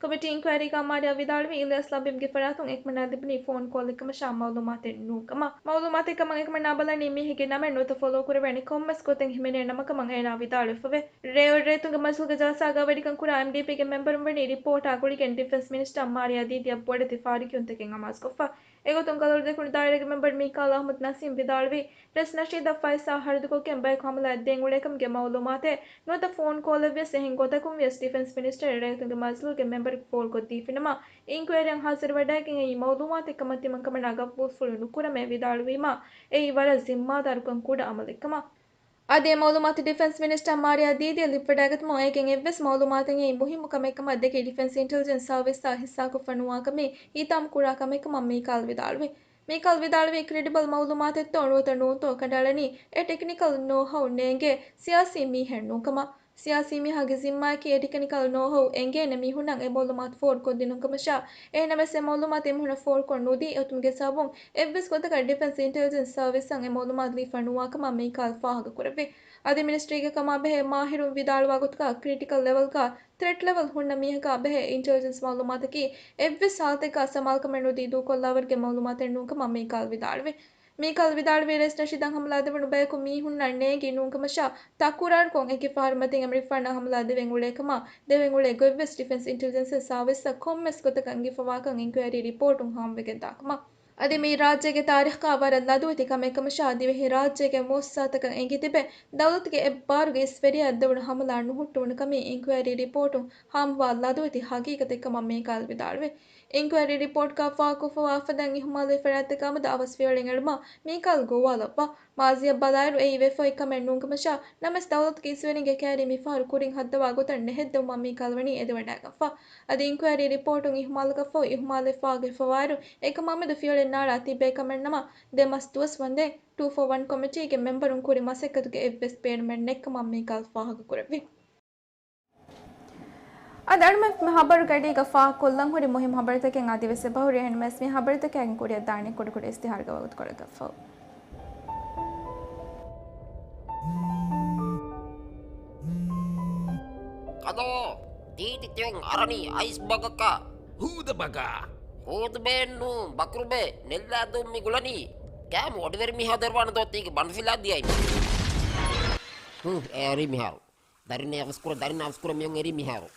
ކޮމިޓީ އިންކުއަރީގަ މާރިޔާ ވިދާޅުވީ، އިލްޔާސް ލަބީމްގެ ފަރާތުން އެކަމަނާ ލިބުނީ ފޯން ކޯލެއްކަމަށާ މައުލޫމާތެއް ނޫންކަމަށް. މައުލޫމާތެއްކަމަށް އެކަމަނާ ބަލަނީ މީހެއްގެ ނަމެއް ނުވަތަ ފޮލޯ ކުރެވޭނެ ކޮންމެސް ގޮތެއް ހިމެނޭ ނަމަކަމަށް އޭނާ ވިދާޅުވެފަވޭ. ރޭވޮޑިރޭތުންގެ މަޖިލީހުގެ ޖަލްސާގަ ވެރިކަން ކުރާ އެމްޑީޕީގެ މެމްބަރުން ވަނީ ރިޕޯޓާ ގުޅިގެން ޑިފެންސް މިނިސްޓަރ މާރިޔާ ދީދީއަށް ބޮޑެތި ފާރިކިޔުންތަކެއް އަމާޒުކޮށްފަ. އެގޮތުން ކަލަވަރު ދެކުނު ދާއިރާގެ މެމްބަރު މީކާލް އަޙްމަދު ނަސީމް ވިދާޅުވީ، ރައީސް ނަޝީދަށް ފައިސާ ހަރަދުކޮށްގެން ބަޔަކު ހަމަލާއަށް ދޭން އުޅޭކަމުގެ މައުލޫމާތެއް ނުވަތަ ފޯން ކޯލެއްވިޔަސް އެހެން ގޮތަކުން ވިޔަސް ޑިފެންސް މިނިސްޓަރ ރައްޔިތުންގެ މަޖިލީހުގެ މެމްބަރަކު ފޯރުކޮށްދީފިނަމަ، އިންކުއަރީއަށް ހާޒިރުވެވަޑައިގެން އެއީ މައުލޫމާތެއްކަމަށް ތިމަންކަމަނާ ގަބޫލުފުޅު ނުކުރަމޭ ވިދާޅުވީމާ، އެއީ ވަރަށް ޒިންމާދާރުކަން ކުޑަ އަމަލެއްކަމަށް. އަދި އެ މައުލޫމާތު ޑިފެންސް މިނިސްޓަރ މާރިޔާ ދީދީއަށް ލިބިވަޑައިގަތުމުން އޭގެން އެއްވެސް މައުލޫމާތެއް އެއީ މުހިއްމު ކަމެއްކަމަށް ދެކެ ޑިފެންސް އިންޓެލިޖެންސް ސާވިސްއާ ހިއްސާކޮށްފަ ނުވާކަމީ ހިތާމަ ކުރާ ކަމެއްކަމަށް މީކާލް ވިދާޅުވި. މީކާލް ވިދާޅުވީ، ކްރެޑިބަލް މައުލޫމާތެއްތޯ ނުވަތަ ނޫންތޯ ކަނޑައަޅަނީ އެ ޓެކްނިކަލް ނޯހައު ނޭނގޭ ސިޔާސީ މީހެއް ނޫންކަމަށް. ސިޔާސީ މީހާގެ ޒިންމާއަކީ އެ ޓެކްނިކަލް ނޯހައު އެނގޭނެ މީހުންނަށް އެ މައުލޫމާތު ފޯރުކޮށްދިނުންކަމަށާ، އެހެންނަމަވެސް އެ މައުލޫމާތު އެމީހުނަށް ފޯރުކޮށް ނުދީ އޮތުމުގެ ސަބަބުން އެއްވެސް ގޮތަކަށް ޑިފެންސް އިންޓެލިޖެންސް ސާވިސްއަށް އެ މައުލޫމާތު ލިބިފަ ނުވާކަމަށް މީކާލް ފާހަގަކުރެއްވި. އަދި މިނިސްޓްރީގެ ކަމާބެހޭ މާހިރުން ވިދާޅުވާ ގޮތުގަ ކްރިޓިކަލް ލެވެލްގަ ތްރެޓް ލެވެލް ހުންނަ މީހަކާ ބެހޭ އިންޓެލިޖެންސް މައުލޫމާތަކީ އެއްވެސް ހާލަތެއްގަ ސަމާލުކަމެއް ނުދީ ދޫކޮށްލާވަރުގެ މައުލޫމާތެއް ނޫންކަމަށް މީކާލް ވިދާޅުވި. މީކާލް ވިދާޅުވީ ރައީސް ނަޝީދަށް ހަމަލާ ދެވުނު ބަޔަކު މީހުންނަށް ނޭނގި ނޫންކަމަށާ، ތަކުރާރުކޮށް އެކި ފަހަރު މަތިން އެމަނިކުފާނަށް ހަމަލާ ދެވެން އުޅޭކަމާ، ދެވެން އުޅޭ ގޮތްވެސް ޑިފެންސް އިންޓެލިޖެންސް ސާވިސްއަށް ކޮންމެސް ގޮތަކަށް އެނގިފަވާކަން އިންކުއަރީ ރިޕޯޓުން ހާމަވެގެންދާކަމަށް. އަދި މިއީ ރާއްޖޭގެ ތާރީޚްގަ ވަރަށް ލަދުވެތި ކަމެއްކަމަށާ، ދިވެހި ރާއްޖޭގެ މުއައްސަސާތަކަށް އެނގިތިބެ ދައުލަތުގެ އެއްބާރުގެ އިސްވެރިޔާއަށް ދެވުނު ހަމަލާ ނުހުއްޓުވުނު ކަމީ އިންކުއަރީ ރިޕޯޓުން ހާމަވާ ލަދުވެތި ހަގީގަތެއްކަމަށް މީކާލް ވިދާޅުވި. އިންކުއަރީ ރިޕޯޓްގަ ފާހަގަކޮށްފަވާ އަފަދައިން އިހުމާލުވި ފަރާތްތަކާމެދު އަވަސް ފިޔަވަޅެއް އެޅުމަށް މީކާލް ގޮވާލައްވާ. މާޒީއަށް ބަލާއިރު އެއީ ވެފައި ކަމެއް ނޫންކަމަށާ، ނަމަވެސް ދައުލަތުގެ އިސްވެރިންގެ ކައިރީ މިފަހަރު ކުރިން ހައްދަވާ ގޮތަށް ނެހެއްދެވުމަށް މީކާލް ވަނީ އެދިވަޑައިގަންފަ. އަދި އިންކުއަރީ ރިޕޯޓުން އިހުމާލަކަށްފަހު އިހުމާލެއް ފާހަގަވެފަވާއިރު، އެކަމާމެދު ފިޔަވަޅެއް ނާޅާ ތިއްބޭ ކަމެއްނަމަ، ދެ މަސް ދުވަސް ވަންދެން ޓޫ ފޯ ވަން ކޮމިޓީގެ މެމްބަރުން ކުރި މަސައްކަތުގެ އެއްވެސް ބޭނުމެއް ނެތްކަމަށް މީކާލް ފާހަގަކުރެއްވި. އަދި އަޅުމެން ހަބަރު ގަޑީގަ ފާހަގަކޮށްލަން ހުރި މުހިންމު ހަބަރުތަކެއް އަދިވެސް އެބަހުރި. އެހެންވެސް މި ހަބަރުތަކާއިން ކުރިއަށްދާނީ ކުޑަކުޑަ އިސްތިހާރުގެ ވަގުތުކޮޅަކަށްފަހު. ކަލޯ، ތީތި ތިއޮން އަރަނީ އައިސް ބަގަކަށް. ހޫދަ ބަގާ. ހޫދުބޭއެއްނޫ، ބަކުރުބޭ، ނެއްލާދޫން މި ގުޅަނީ. ކާމު އޮޑިވެރި މީހާ ދޮރުވާނެ ދޯ ތީގެ ބަނޑުފިލާ ދިޔައިން. ހު، އެރީ މިހާރު. ދަރިން އަވަސްކުރ، ދަރިން އަވަސްކުރ މިއޮން އެރީ މިހާރު.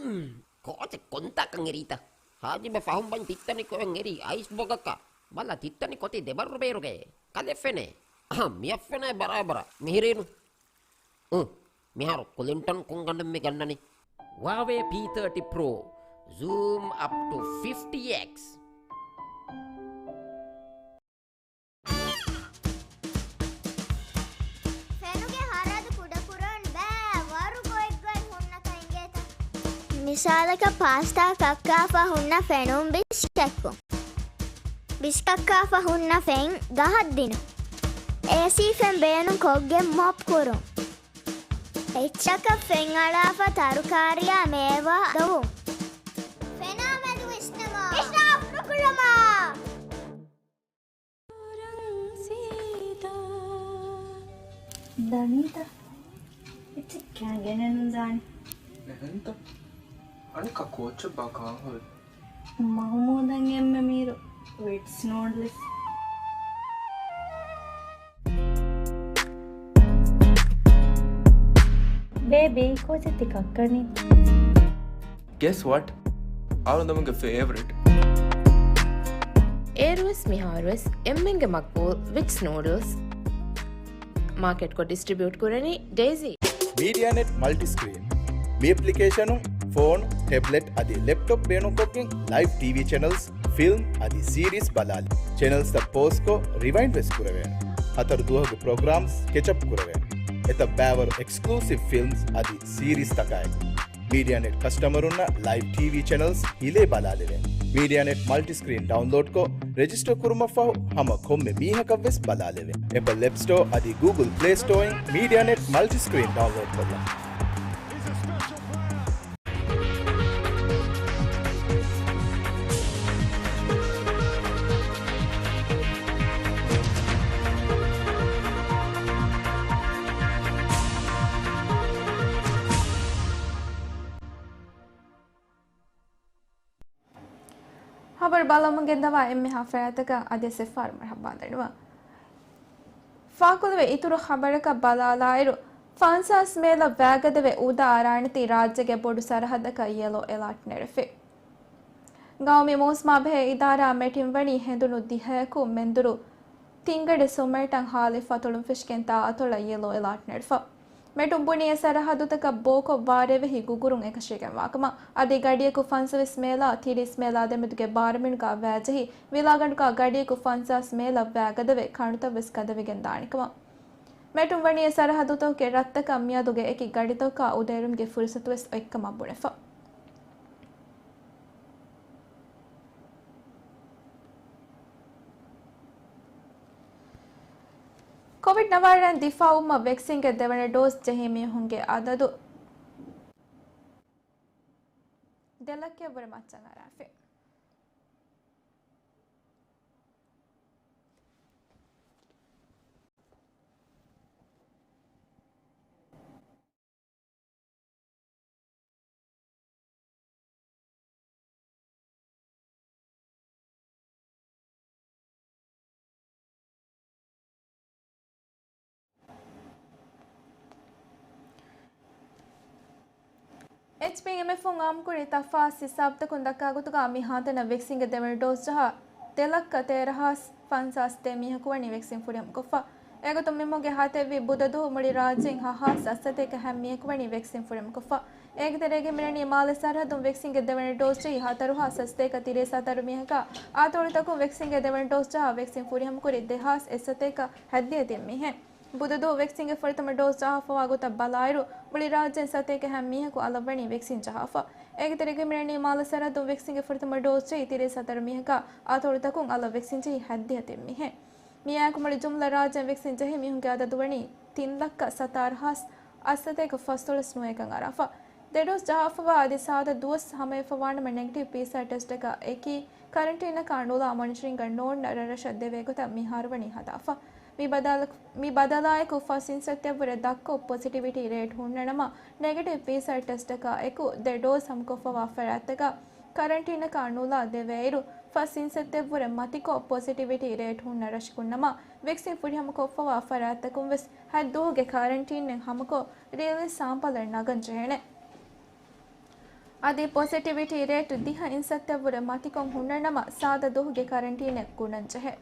މް، ކޯޗެއް ކޮންތާކަން އެރީތަ؟ ހާޖިބަ ފަހުން ބަން ތިއްތަނި ކޮއެން އެރީ އައިސް ބޮގަކަށް. ބަލަ ތިއްތަނި ކޮތި ދެބަރު ބޭރުގައޭ. ކަލެ ފެނޭ. އަހަ، މިއަށް ފެނޭ ބަރާބަރަށް. މިހިރީނު. އު، މިހާރު ކުލިންޓަން ކޮން ގަނޑެއް މި ގަންނަނީ؟ ހުވާވޭ ޕީ ތާޓީ ޕްރޯ. ޒޫމް އަޕް ޓު ފިފްޓީ އެކްސް. ފެނުގެ ހަރަދު ކުޑަކުރަން ބައި ވަރު ގޮތްގޮތް ހުންނަ ކަން އިނގޭތަ؟ މިސާލަކަށް ޕާސްޓާ ކައްކާފަ ހުންނަ ފެނުން ބިސްކެއްކު. ބިސްކައްކާފަ ހުންނަ ފެން ގަހަށް ދިނުން. އޭސީ ފެން ބޭނުން ކޮށްގެން މޮޕް ކުރުން. އެއްޗަކަށް ފެން އަޅާފަ ތަރުކާރިއާ މޭވާ ދޮވުން. ފެނާ މެދު ވިސްނަމާ. އިސްރާފް ނުކުރަމާ. ދަނީތަ؟ އެއްޗެއް ކާ ގެނެއްނު ދާނީ. އެހެންތަ؟ އަނެއްކާ ކޯއްޗެއް ބާ ކާން ހުރި؟ މަހުމޫދަށް އެންމެ މީރު ވިޓްސް ނޫޑްލްސް. ބޭބީ، ކޯޗެއް ތި ކައްކަނީ؟ Guess what? އަޅުގަނޑުގެ ފޭވަރިޓް. އޭރުވެސް މިހާރުވެސް އެންމެންގެ މަގްބޫލް ވިޓްސް ނޫޑްލްސް. މާކެޓްކޮށް ޑިސްޓްރިބިއުޓް ކުރަނީ ޑެއިޒީ. މީޑިއާނެޓް މަލްޓިސްކްރީން. މި އެޕްލިކޭޝަނުން ފޯނު، ޓެބްލެޓް އަދި ލެޕްޓޮޕް ބޭނުންކޮށްގެން ލައިވް ޓީވީ ޗެނަލްސް، ފިލްމް އަދި ސީރީސް ބަލާލި. ޗެނަލްސްތައް ޕޯޒްކޮށް ރިވައިންޑް ވެސް ކުރެވޭނެ. ހަތަރު ދުވަހުގެ ޕްރޮގްރާމްސް ކެޗަޕް ކުރެވޭނެ. އެތައް ބައިވަރު އެކްސްކްލޫސިވް ފިލްމްސް އަދި ސީރީސްތަކާއެކު. މީޑިއާނެޓް ކަސްޓަމަރުންނަށް ލައިވް ޓީވީ ޗެނަލްސް ހިލޭ ބަލާލެވޭނެ. މީޑިއާނެޓް މަލްޓިސްކްރީން ޑައުންލޯޑްކޮށް، ރެޖިސްޓަރ ކުރުމަށްފަހު ހަމަ ކޮންމެ މީހަކަށްވެސް ބަލާލެވޭނެ. އެޕަލް އެޕް ސްޓޯ އަދި ގޫގުލް ޕްލޭ ސްޓޯއިން މީޑިއާނެޓް މަލްޓިސްކްރީން ޑައުންލޯޑް ކޮށްލަން. ޚަބަރު ބަލަމުން ގެންދަވާ އެންމެހާ ފަރާތަކަށް އަދިވެސް އެއްފަހަރު މަރުޙަބާ ދަންނަވަން. ފާކުލުވެ އިތުރު ޚަބަރަކަށް ބަލާލާއިރު، ފަންސާސް މޭލަށް ވައިގަދަވެ އުދާ އަރާނެތީ ރާއްޖޭގެ ބޮޑު ސަރަހައްދަކަށް ޔެލޯ އެލާޓް ނެރެފި. ގައުމީ މޫސުމާބެހޭ އިދާރާ މެޓިން ވަނީ ހެނދުނު ދިހަޔަކު މެންދުރު ތިންގަޑި ސުމެޓަން ހާލި ފަތުޅުން ފެށިގެން ތާ އަތޮޅަށް ޔެލޯ އެލާޓް ނެރެފަ. މެޓުން ބުނީ އެ ސަރަހައްދުތަކަށް ބޯކޮށް ވާރޭވެހި ގުގުރުން އެކަށީގެންވާކަމަށް. އަދި ގަޑިއަކު ފަންސަވީސް މޭލާ ތިރީސް މޭލާ ދެމެދުގެ ބާރަމެންގާ ވައިޖެހި، ވިލާގަނޑުގާ ގަޑިއަކު ފަންސާސް މޭލަށް ވައިގަދަވެ ކަނޑުތައް ވެސް ގަދަވެގެން ދާނެކަމަށް. މެޓުން ވަނީ އެ ސަރަހައްދުތަކުގެ ރަށްތަކަށް މިއަދުގެ އެކި ގަޑިތަކާ އުދައެރުމުގެ ފުރުސަތު ވެސް އޮތްކަމަށް ބުނެފަ. ކޮވިޑް ނަވާރައިން ދިފާއުވުމަށް ވެކްސިންގެ ދެވަނަ ޑޯސް ޖެހި މީހުންގެ އަދަދު ދެ ލައްކައަށްވުރެ މައްޗަށް އަރާފި. އެޗްޕީއެމްއެފުން އާއްމުކުރި ތަފާސް ހިސާބުތަކުން ދައްކާ ގޮތުގަ މިހާތަނަށް ވެކްސިންގެ ދެވަނަ ޑޯސް ޖަހާ ދެ ލައްކަ ތޭރަ ހާސް ފަންސާސް ދެ މީހަކު ވަނީ ވެކްސިން ފުރިހަމަކޮށްފަ. އެގޮތުން މި މަހުގެ ހަތެއްވީ ބުދަ ދުވަހު މުޅި ރާއްޖެއިން ހަ ހާސް އަށްސަތޭކަ ހަ މީހަކު ވަނީ ވެކްސިން ފުރިހަމަކޮށްފަ. އޭގެ ތެރޭގައި މި ރަނީ މާލެ ސަރަހައްދުން ވެކްސިންގެ ދެވަނަ ޑޯސް ޖެހި ހަތަރު ހާސް ސަތޭކަ ތިރީސް ހަތަރު މީހަކާ، އާތޮޅުތަކުން ވެކްސިންގެ ދެވަނަ ޑޯސް ޖަހާ ވެކްސިން ފުރިހަމަކުރި ދެ ހާސް އެއްސަތޭކަ ހައްދިހަ ތިން މީހެއް. ބުދަ ދުވަހު ވެކްސިންގެ ފުރަތަމަ ޑޯސް ޖަހާފަވާ ގޮތަށް ބަލާއިރު، މުޅި ރާއްޖޭން ސަތޭކަ ހަ މީހަކު އަލަށް ވަނީ ވެކްސިން ޖަހާފަ. އޭގެ ތެރޭގައި މި ރަނީ މާލެ ސަރަހައްދުން ވެކްސިންގެ ފުރަތަމަ ޑޯސް ޖެހި ތިރީސް ހަތަރު މީހަކާ، އާތޮޅުތަކުން އަލަށް ވެކްސިން ޖެހި ހައްދިހަ ތިން މީހެއް. މިއާއެކު މުޅި ޖުމްލަ ރާއްޖޭން ވެކްސިން ޖެހި މީހުންގެ އަދަދު ވަނީ ތިން ލައްކަ ސަތާރަ ހާސް އަށްސަތޭކަ ފަސްދޮޅަސް ނުވައެކަށް އަރާފަ. ދެ ޑޯސް ޖަހާފަވާ އަދި ސާދަ ދުވަސް ހަމަވެފަވާނަމަ ނެގެޓިވް ޕީސީއާރް ޓެސްޓަކާ އެކީ، ކަރަންޓީނަކާ ނުލާ މޮނިޓަރިންގ ނޯންނަ ރަށްރަށަށް ދެވޭ ގޮތަށް މިހާރު ވަނީ ހަދާފަ. މި ބަދަލު، މި ބަދަލާއެކު ފަސް އިންސައްތައަށްވުރެ ދަށްކޮށް ޕޮޒިޓިވިޓީ ރޭޓް ހުންނަނަމަ، ނެގެޓިވް ޕީސީއާރް ޓެސްޓަކާ އެކު ދެ ޑޯސް ހަމަކޮށްފަވާ ފަރާތްތަކަށް ކަރަންޓީނަކާ ނުލާ ދެވޭއިރު، ފަސް އިންސައްތައަށްވުރެ މަތިކޮށް ޕޮޒިޓިވިޓީ ރޭޓް ހުންނަ ރަށަކުންނަމަ، ވެކްސިން ފުރިހަމަކޮށްފަވާ ފަރާތްތަކުން ވެސް ހަތް ދުވަހުގެ ކަރަންޓީނެއް ހަމަކޮށް، ރީލީސް ސާމްޕަލެއް ނަގަން ޖެހޭނެ. އަދި ޕޮޒިޓިވިޓީ ރޭޓް ދިހަ އިންސައްތައަށްވުރެ މަތިކޮށް ހުންނަނަމަ، ސާދަ ދުވަހުގެ ކަރަންޓީނެއް ގުނަން ޖެހޭ.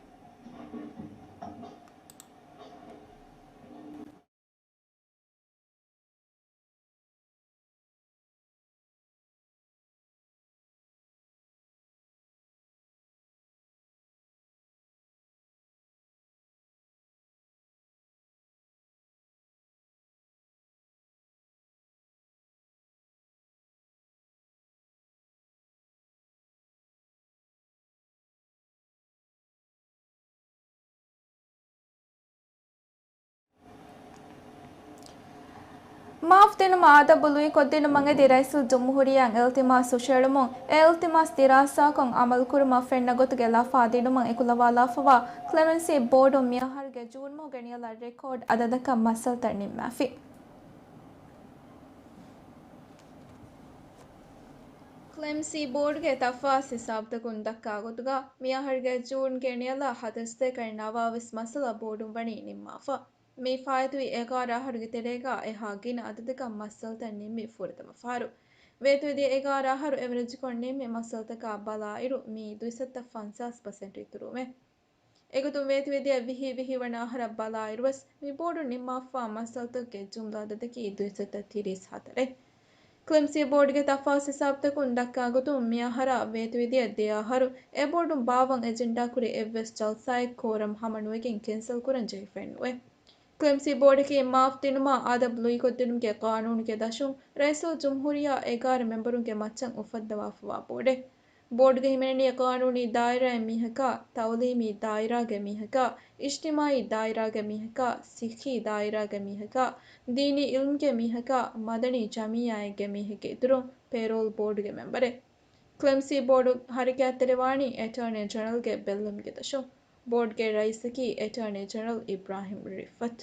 މާފް ދިނުމަށް އަދަބު ލުއިކޮށްދިނުމަށް އެދި ރައީސުލްޖުމްހޫރިއްޔާއަށް އިލްތިމާސް ހުށައެޅުމުން، އެ އިލްތިމާސް ދިރާސާކޮށް އަމަލުކުރުމަށް ފެންނަ ގޮތުގެ ލަފާ ދިނުމަށް އެކުލަވާލާފަވާ ކްލެމެންސީ ބޯޑުން މިއަހަރުގެ ޖޫން މަހުގެ ނިޔަލަށް ރެކޯޑް އަދަދަކަށް މައްސަލަތައް ނިންމާފި. ކްލެމްސީ ބޯޑުގެ ތަފާސް ހިސާބުތަކުން ދައްކާ ގޮތުގަ، މިއަހަރުގެ ޖޫންގެ ނިޔަލަށް ހަތަރުސަތޭކަ ނަވާވީސް މައްސަލަ ބޯޑުން ވަނީ ނިންމާފަ. މި ފާއިތުވި އެގާރަ އަހަރުގެ ތެރޭގަ އެހާ ގިނަ އަދަދަކަށް މައްސަލަތައް ނިންމި ފުރަތަމަ ފަހަރު. ވޭތުވެދިޔަ އެގާރަ އަހަރު އެވަރެޖްކޮށް ނިންމި މައްސަލަތަކާ ބަލާއިރު، މީ ދުއިސައްތަ ފަންސާސް ޕަސެންޓް އިތުރުވުމެއް. އެގޮތުން ވޭތުވެދިޔަ ވިހި ވިހި ވަނަ އަހަރަށް ބަލާއިރުވެސް، މި ބޯޑުން ނިންމާފަވާ މައްސަލަތަކުގެ ޖުމްލަ އަދަދަކީ ދުއިސައްތަ ތިރީސް ހަތަރެއް. ކްލެމްސީ ބޯޑުގެ ތަފާސް ހިސާބުތަކުން ދައްކާ ގޮތުން، މިއަހަރާ ވޭތުވެދިޔަ ދެ އަހަރު އެ ބޯޑުން ބާއްވަން އެޖެންޑާކުރި އެއްވެސް ޖަލްސާއެއް ކޯރަމް ހަމަނުވެގެން ކެންސަލް ކުރަން ޖެހި ފެންނުވޭ. ކްލެމްސީ ބޯޑަކީ މާފް ދިނުމާ އަދަބު ލުއިކޮށްދިނުމުގެ ޤާނޫނުގެ ދަށުން ރައީސުލްޖުމްހޫރިއްޔާ އެގާރަ މެމްބަރުންގެ މައްޗަށް އުފައްދަވާފަވާ ބޯޑެއް. ބޯޑުގައި ހިމެނެނީ ޤާނޫނީ ދާއިރާއިން މީހަކާ، ތައުލީމީ ދާއިރާގެ މީހަކާ، އިޖްތިމާއީ ދާއިރާގެ މީހަކާ، ސިއްހީ ދާއިރާގެ މީހަކާ، ދީނީ އިލްމްގެ މީހަކާ، މަދަނީ ޖަމިއްޔާއެއްގެ މީހެއްގެ އިތުރުން ޕޭރޯލް ބޯޑުގެ މެމްބަރެއް. ކްލެމްސީ ބޯޑު ހަރަކާތްތެރިވާނީ އެޓާނީ ޖެނެރަލްގެ ބެއްލުމުގެ ދަށުން. ބޯޑުގެ ރައީސަކީ އެޓާނީ ޖެނެރަލް އިބްރާހިމް ރިފްއަތް.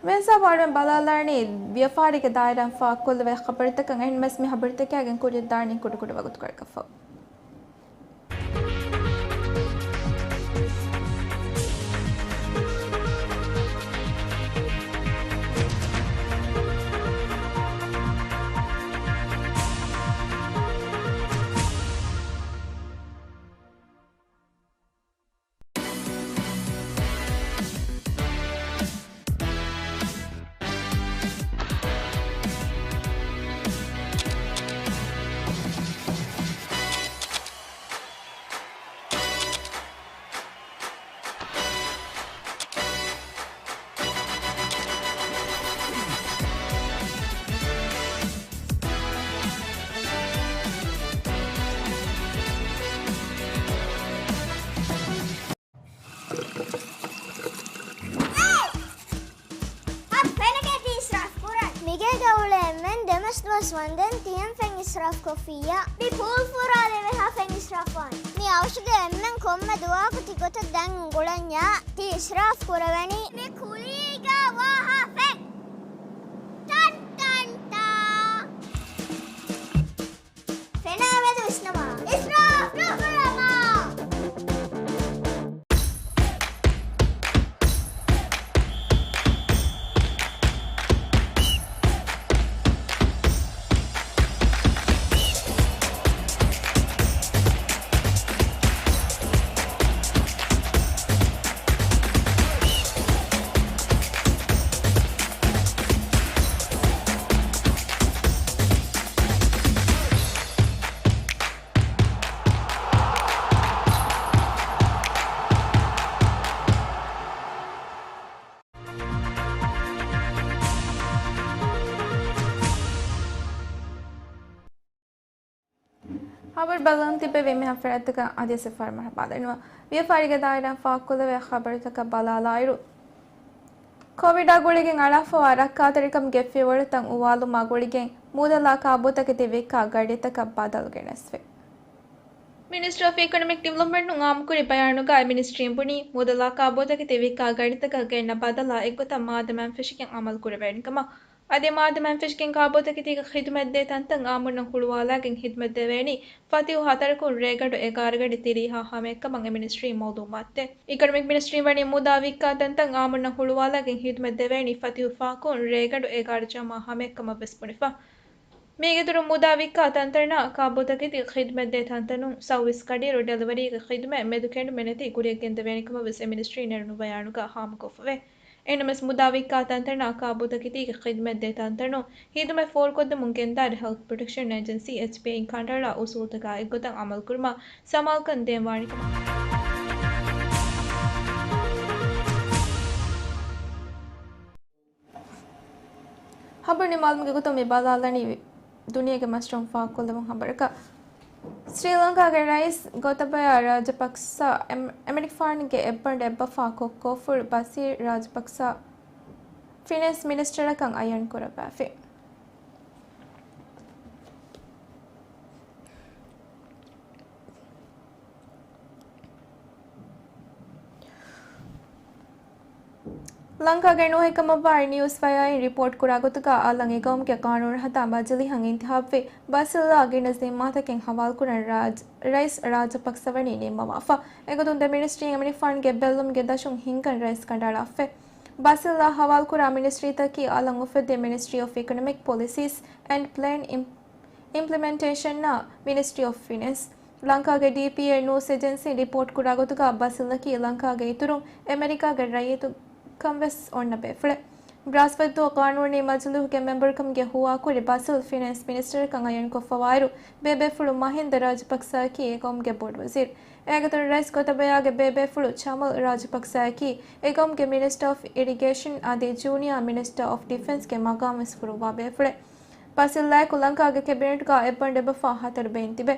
މިހިސާބު އަޅުގަނޑު ބަލާލާނީ ވިޔަފާރީގެ ދާއިރާއިން ފާހަގަކޮށްލެވޭ ޚަބަރުތަކަށް. އެހެންނަމަވެސް މި ޚަބަރުތަކާގެން ކުރިއަށް ދާނީ ކުޑަކުޑަ ވަގުތުކޮޅަކަށްފަހު. މިގޭގަ އުޅޭ އެންމެން ދެމަސް ދުވަސް ވަންދެން ތިހެން ފެން އިސްރާފް ކޮށްފިއްޔާ. މި ޕޫލް ފުރާލެވޭ ހާ ފެން އިސްރާފް ވާނެ. މި އަވަށުގެ އެންމެން ކޮންމެ ދުވަހަކު ތި ގޮތަށް ދެން އުނގުޅަންޏާ ތި އިސްރާފް ކުރެވެނީ. މި ކުލީގަ ވާ ހާ ފެން. ޓަން ޓަން ޓާ. ފެނާ މެދު ވިސްނަމާ. އިސްރާފް ނުކުރަމާ. ހަބަރު ބަލަން ތިބެ ވީމެހާ ފެރާތަކަށް އަދިވެސް އެއްފަހަރު މަރުޙަބާލެއްނުވާ. ވިޔަފާރީގެ ދާއިރާއިން ފާހަގަކޮށްލެވޭ ޚަބަރުތަކަށް ބަލާލާއިރު، ކޮވިޑާ ގުޅިގެން އަޅާފަވާ ރައްކާތެރިކަމުގެ ފިޔަވަޅުތައް އުވާލުމާ ގުޅިގެން މޫދަލާ ކާބޯތަކެތި ވިއްކާ ގަޑިތަކަށް ބަދަލު ގެނެސްފި. މިނިސްޓްރީ އޮފް އިކޮނޮމިކް ޑިވެލޮޕްމަންޓުން އާއްމުކުރި ބަޔާނުގައި މިނިސްޓްރީން ބުނީ، މޫދަލާ ކާބޯތަކެތި ވިއްކާ ގަޑިތަކަށް ގެންނަ ބަދަލާ އެއްގޮތަށް މާދަމާއިން ފެށިގެން އަމަލު ކުރެވޭނެ ކަމަށް. އަދި މާދަމާއިން ފެށިގެން ކާބޯތަކެތީގެ ޚިދުމަތްދޭ ތަންތަން އާއްމުންނަށް ހުޅުވާލާގެން ޚިދުމަތްދެވޭނީ ފަތިހު ހަތަރަކުން ރޭގަޑު އެގާރަ ގަޑި ތިރީހާ ހަމައެއްކަމަށް އެ މިނިސްޓްރީން މައުލޫމާތުދޭ. އިކޮނޮމިކް މިނިސްޓްރީން ވަނީ މުދާ ވިއްކާ ތަންތަން އާއްމުންނަށް ހުޅުވާލާގެން ޚިދުމަތްދެވޭނީ ފަތިހު ފަހަކުން ރޭގަޑު އެގާރަ ޖަމާ ހަމައެއްކަމަށް ވެސް ބުނެފަ. މީގެއިތުރުން މުދާ ވިއްކާ ތަންތަނާ ކާބޯތަކެތި ޚިދުމަތްދޭ ތަންތަނުން ސައުވީސް ގަޑިއިރު ޑެލިވަރީގެ ޚިދުމަތް މެދުކެނޑުމެއް ނެތި ކުރިއަށް ގެންދެވޭނެ ކަމަށް ވެސް އެ މިނިސްޓްރީން ނެރުނު ބަޔާނުގަ ހާމަކޮށްފަވޭ. އެހެންނަމަވެސް މުދާ ވިއްކާ ތަންތަނާ ކާބޯތަކެތީގެ ޚިދުމަތްދޭ ތަންތަނުން ޚިދުމަތް ފޯރުކޮށްދެމުން ގެންދާއިރު ހެލްތް ޕްރޮޓެކްޝަން އޭޖެންސީ، އެޗްޕީއޭ، އިން ކަނޑައަޅާ އުސޫލުތަކާ އެއްގޮތަށް އަމަލުކުރުމަށް ސަމާލުކަން ދޭންވާނެ ކަމަށް. ހަބަރު ނިމާލުމުގެ ގޮތުން މި ބަލާލަނީ ދުނިޔޭގެ މަސްރަހުން ފާހަގަކޮށްލެވުން ހަބަރަކަށް. ސްރީލަންކާގެ ރައީސް ގޮތަބަޔާ ރާޖަޕަކްސަ، އެމް-، އެމަނިކުފާނުގެ އެއްބަނޑު އެއްބަފާ ކޮއްކޯފުޅު ބަސީރް ރާޖަޕަކްސަ، ފިނޭންސް މިނިސްޓަރަކަށް އަޔަން ކުރައްވާފި. ލަންކާގެ ނޫހެއްކަމަށްވާ ނިއުސް ފަޔާއިން ރިޕޯޓް ކުރާ ގޮތުގަ އަލަށް އެގައުމުގެ ޤާނޫނު ހަދާ މަޖިލީހަށް އިންތިހާބުވި ބަސިލްއާ ގިނަ ޒިންމާތަކެއް ހަވާލުކުރަން ރާޖް-، ރައީސް ރާޖަޕަކްސަ ވަނީ ނިންމަވާފަ. އެގޮތުން ދެ މިނިސްޓްރީން އެމަނިކުފާނުގެ ބެއްލުމުގެ ދަށުން ހިންގަން ރައީސް ކަނޑައަޅާފަ. ބަސިލްއާ ހަވާލުކުރާ މިނިސްޓްރީތަކީ އަލަށް އުފެއްދި މިނިސްޓްރީ އޮފް އިކޮނޮމިކް ޕޮލިސީސް އެންޑް ޕްލޭން އިމް-، އިމްޕްލިމެންޓޭޝަންއާ މިނިސްޓްރީ އޮފް ފިނޭންސް. ލަންކާގެ ޑީޕީއޭ ނޫސް އެޖެންސީން ރިޕޯޓް ކުރާ ގޮތުގަ ބަސިލްއަކީ ލަންކާގެ އިތުރުން އެމެރިކާގެ ރައްޔިތުން ކަން ވެސް އޮންނަ ބޭފުޅެއް. ބްރާސްފަތު ޤާނޫނީ މަޖިލީހުގެ މެމްބަރުކަމުގެ ހުވާކުރި ބަސިލް ފިނޭންސް މިނިސްޓަރަކަށް އަޔަންކޮށްފަވާއިރު، ބޭބޭފުޅު މަހިންދަ ރާޖަޕަކްސައަކީ އެގައުމުގެ ބޮޑު ވަޒީރު. އޭގެތެރެ ރައީސް ގޮތަބަޔާގެ ބޭބޭފުޅު ޗަމަލް ރާޖަޕަކްސައަކީ އެގައުމުގެ މިނިސްޓަރ އޮފް އިރިގޭޝަން އަދި ޖޫނިއާ މިނިސްޓަރ އޮފް ޑިފެންސްގެ މަގާމް ވެސް ފުރުއްވާ ބޭފުޅެއް. ބަސިލްއާއެކު ލަންކާގެ ކެބިނެޓްގަ އެއްބަނޑު އެއްބަފާ ހަތަރު ބެއިން ތިބޭ.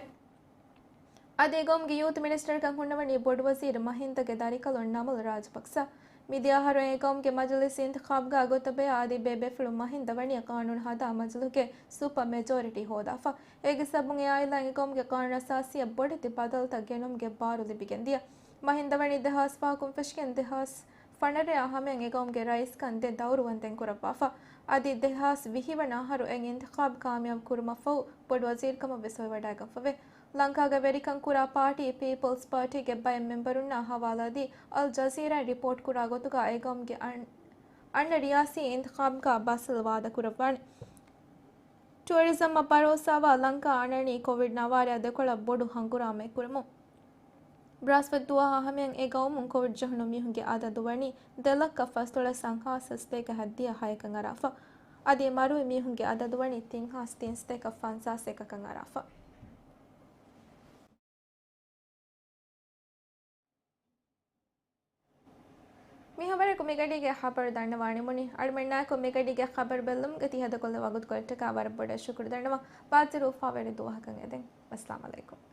އަދި އެގައުމުގެ ޔޫތު މިނިސްޓަރަކަށް ހުންނަވަނީ ބޮޑުވަޒީރު މަހިންދަގެ ދަރިކަލުން ނަމަލް ރާޖަޕަކްސަ. މިދިޔަ އަހަރު އެ ގައުމުގެ މަޖިލިސް އިންތިޚާބުގަ ގޮތަބަޔާ އަދި ބޭބޭފުޅު މަހިންދަ ވަނީ ޤާނޫނު ހަދާ މަޖިލިހުގެ ސުޕަ މެޖޯރިޓީ ހޯދާފަ. އޭގެ ސަބަބުން އެ އާއިލާއިން އެ ގައުމުގެ ޤާނޫނު އަސާސީއަށް ބޮޑެތި ބަދަލުތައް ގެނުމުގެ ބާރު ލިބިގެން ދިޔަ. މަހިންދަ ވަނީ ދެހާސް ފަހަކުން ފެށިގެން ދެހާސް ޕަނަރަ ހަމަޔަށް އެގައުމުގެ ރައީސްކަން ދެ ދައުރު ވަންދެން ކުރައްވާފަ. އަދި ދެހާސް ވިހި ވަނަ އަހަރު އެއް އިންތިޚާބު ކާމިޔާބު ކުރުމަށްފަހު ބޮޑު ވަޒީރުކަމަށް ވެސް އޮވެވަޑައިގަންފަވޭ. ލަންކާގަ ވެރިކަން ކުރާ ޕާޓީ ޕީޕަލްސް ޕާޓީގެ ބައެއް މެމްބަރުންނާ ހަވާލާދީ އަލް ޖަޒީރާއިން ރިޕޯޓް ކުރާ ގޮތުގަ އެގައުމުގެ އަން-، އަންނަ ރިޔާސީ އިންތިޚާބުގަ ބާސިލް ވާދަ ކުރައްވާނެ. ޓުއަރިޒަމްއަށް ބަރޯސާވާ ލަންކާ އަންނަނީ ކޮވިޑް ނަވާރަ ދެކޮޅަށް ބޮޑު ހަނގުރާމައެއް ކުރަމުން. ބްރާސްފަތި ދުވަހާ ހަމަޔަށް އެ ގައުމުން ކޮވިޑް ޖެހުނު މީހުންގެ އަދަދު ވަނީ ދެ ލައްކަ ފަސްދޮޅަސް ހަސަތޭކަ ހައްދިހަ ހަޔަކަށް އަރާފަ. އަދި މަރުވި މީހުންގެ އަދަދު ވަނީ ތިން ހާސް ތިން ސަތޭކަ ފަންސާސް އެކަކަށް އަރާފަ. މި ހަބަރަކު މިގަޑީގެ ހަބަރު ދަންނަވާނެމުނި. އަޅުމެންނާއެކު މިގަޑީގެ ހަބަރު ބެއްލުމުގެ ތި ހަދަކޮށްލި ވަގުތުކޮޅަށްޓަކާ ވަރަށް ބޮޑަށް ޝުކުރު ދަންނަވަން. ބާއްޖަވެރި އުފާވެރި ދުވަހަކަށް އެދެން. ވައްސަލާމް އަލައިކުމް.